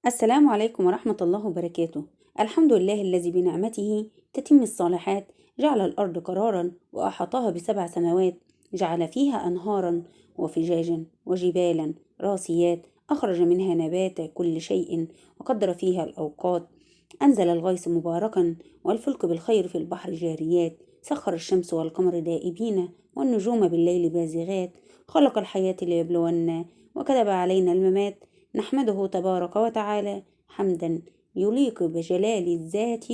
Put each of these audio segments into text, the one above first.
السلام عليكم ورحمة الله وبركاته. الحمد لله الذي بنعمته تتم الصالحات، جعل الأرض قرارا وأحاطها بسبع سماوات، جعل فيها أنهارا وفجاجا وجبالا راسيات، أخرج منها نبات كل شيء وقدر فيها الأوقات، أنزل الغيث مباركا والفلك بالخير في البحر جاريات، سخر الشمس والقمر دائبين والنجوم بالليل بازغات، خلق الحياة ليبلونا وكتب علينا الممات. نحمده تبارك وتعالى حمدا يليق بجلال الذات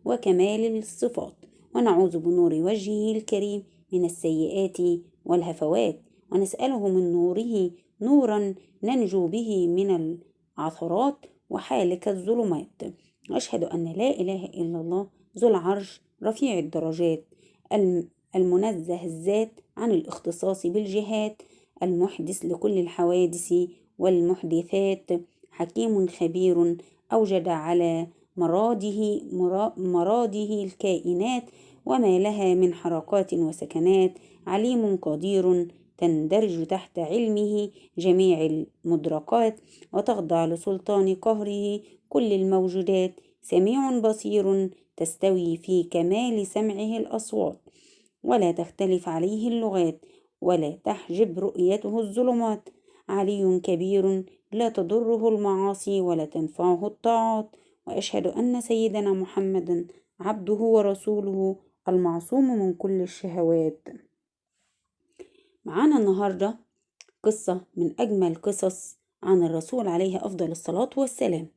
وكمال الصفات، ونعوذ بنور وجهه الكريم من السيئات والهفوات، ونسأله من نوره نورا ننجو به من العثرات وحالك الظلمات. وأشهد أن لا إله إلا الله ذو العرش رفيع الدرجات المنزه الذات عن الاختصاص بالجهات، المحدث لكل الحوادث والمحدثات، حكيم خبير أوجد على مراده الكائنات وما لها من حركات وسكنات، عليم قدير تندرج تحت علمه جميع المدركات وتخضع لسلطان قهره كل الموجودات، سميع بصير تستوي في كمال سمعه الأصوات ولا تختلف عليه اللغات ولا تحجب رؤيته الظلمات، علي كبير لا تضره المعاصي ولا تنفعه الطاعات. وأشهد أن سيدنا محمدا عبده ورسوله المعصوم من كل الشهوات. معانا النهاردة قصة من أجمل قصص عن الرسول عليه أفضل الصلاة والسلام.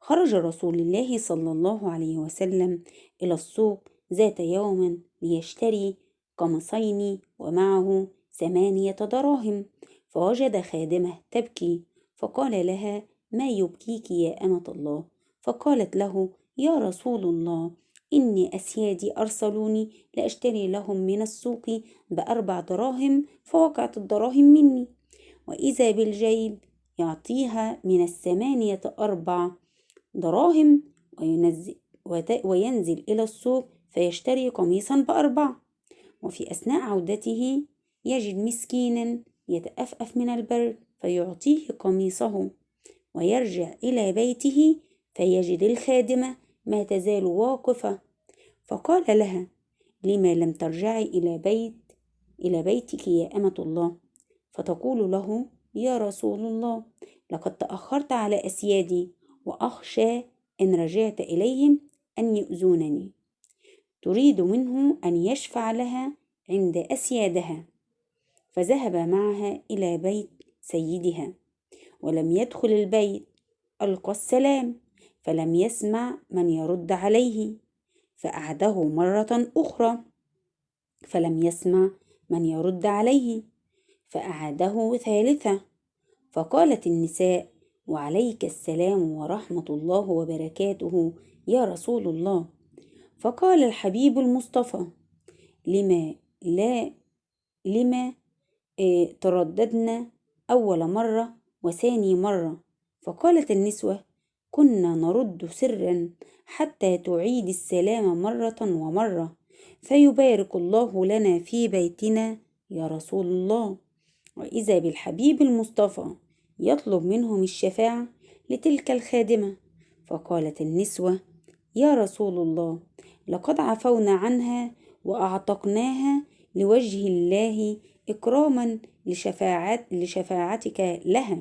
خرج رسول الله صلى الله عليه وسلم إلى السوق ذات يوم ليشتري قميصين ومعه 8 دراهم، فوجد خادمة تبكي، فقال لها: ما يبكيك يا أمة الله؟ فقالت له: يا رسول الله، إني أسيادي أرسلوني لأشتري لهم من السوق ب4 دراهم، فوقعت الدراهم مني. وإذا بالجيب يعطيها من 8 4 دراهم وينزل إلى السوق فيشتري قميصا ب4. وفي أثناء عودته يجد مسكينا يتأفأف من البرد فيعطيه قميصه، ويرجع إلى بيته فيجد الخادمة ما تزال واقفة، فقال لها: لما لم ترجعي إلى بيتك يا أمة الله؟ فتقول له: يا رسول الله، لقد تأخرت على أسيادي وأخشى إن رجعت إليهم أن يؤذونني. تريد منه أن يشفع لها عند أسيادها، فذهب معها إلى بيت سيدها، ولم يدخل البيت، ألقى السلام فلم يسمع من يرد عليه، فأعاده مرة أخرى فلم يسمع من يرد عليه، فأعاده ثالثة، فقالت النساء: وعليك السلام ورحمة الله وبركاته يا رسول الله. فقال الحبيب المصطفى: لما ترددنا أول مرة وثاني مرة؟ فقالت النسوة: كنا نرد سرا حتى تعيد السلام مرة ومرة، فيبارك الله لنا في بيتنا يا رسول الله. وإذا بالحبيب المصطفى يطلب منهم الشفاعة لتلك الخادمة، فقالت النسوة: يا رسول الله، لقد عفونا عنها وأعتقناها لوجه الله إكراما لشفاعتك لها.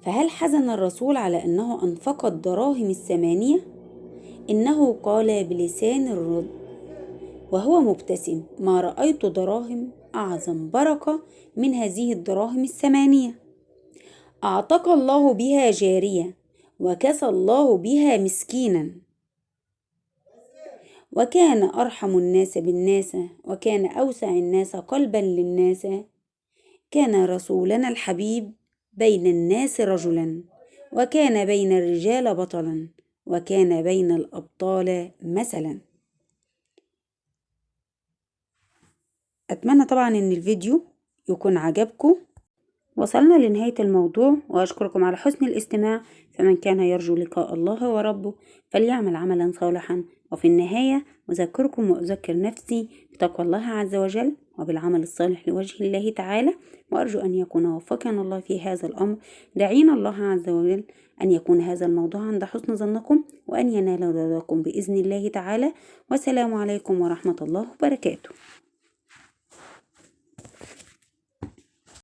فهل حزن الرسول على أنه أنفق الدراهم 8؟ إنه قال بلسان الرد وهو مبتسم: ما رأيت دراهم أعظم بركة من هذه الدراهم 8، أعتق الله بها جارية وكسى الله بها مسكينا، وكان أرحم الناس بالناس، وكان أوسع الناس قلبا للناس. كان رسولنا الحبيب بين الناس رجلا، وكان بين الرجال بطلا، وكان بين الأبطال مثلا. أتمنى طبعا أن الفيديو يكون عجبكم. وصلنا لنهاية الموضوع، وأشكركم على حسن الاستماع. فمن كان يرجو لقاء الله وربه فليعمل عملا صالحا. وفي النهاية أذكركم وأذكر نفسي بتقوى الله عز وجل. وبالعمل الصالح لوجه الله تعالى. وأرجو أن يكون وفقنا الله في هذا الأمر. دعينا الله عز وجل أن يكون هذا الموضوع عند حسن ظنكم، وأن ينال رضاكم بإذن الله تعالى. والسلام عليكم ورحمة الله وبركاته.